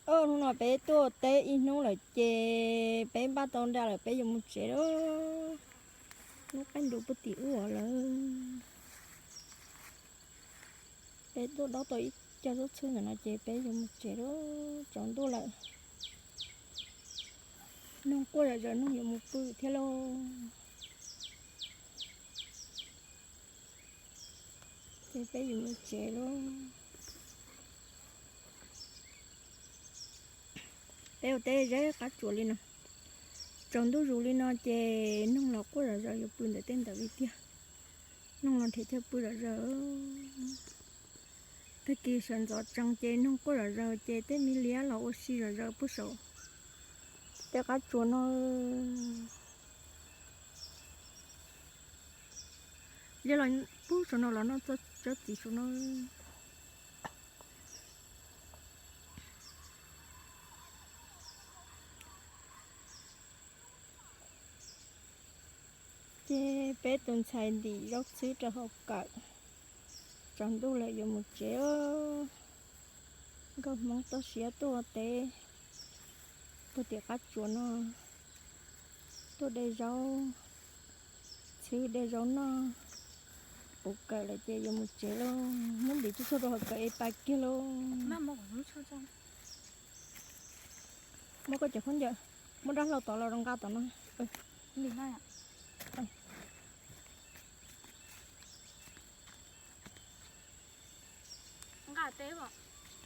Hnub no peb tuaj teb ib hnub lawm ces peb npaj tau nra lawm, peb yuav mus tsev lawm. Lub qaib ntuj puag tim ub lawm. Peb tuaj dob tau ib co zaub txhwb ntawm no ces peb yuav mus tsev lawm, tsaus ntuj lawm. Noog quaj zom zaws, noog yuav mus pw thiab lauj. Ces peb yuav mus tsev lauj. Peb ua teb ze qab tsuas li no, tsaus ntuj zus li no ces noog los quaj zom zaws yuav pw ntawm tej ntawd li tiag. Noog los nrhiav chaw pw zom zaws. Tag kis sawv ntxov tsees ces noog quaj zom zaws ces tej me liab los ua si zom zaws puag saum tej qab tsuas no. Liab los puag saum no los noj tsob txiv saum no. Ces peb tus ntxhais ntim zaub txhwb rau hauv kawm, tsaus ntuj lawm yuav mus tsev. Nkauj Hmoob toj siab tuaj ua teb puag tim qab tsuas no, tuaj de zaub txhwb de zaub noj, puv kawm lawm ces yuav mus tsev lauj. Muab ntim tsuj tsuag rau hauv kawm es pais kiag lauj. Muab koj cov khaub ncaws, muab dab hlau tod los rau nqa tom no.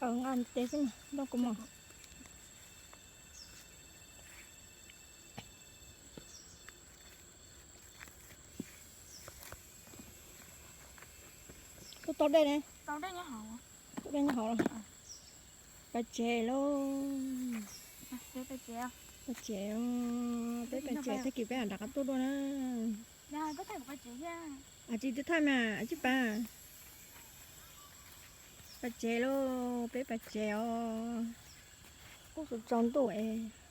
Nqa tes xwb mas, nrog kuv mus. Kuv tau dej ne. Tau dej nyob hauv los? Pais tsev lauj. Pais tsev, peb pais tsev, tag kis peb mam rov qab tuaj dua na. Tsis twb thaij mas tsis pais. Pais tsev lauj, peb pais tsaus ntuj es.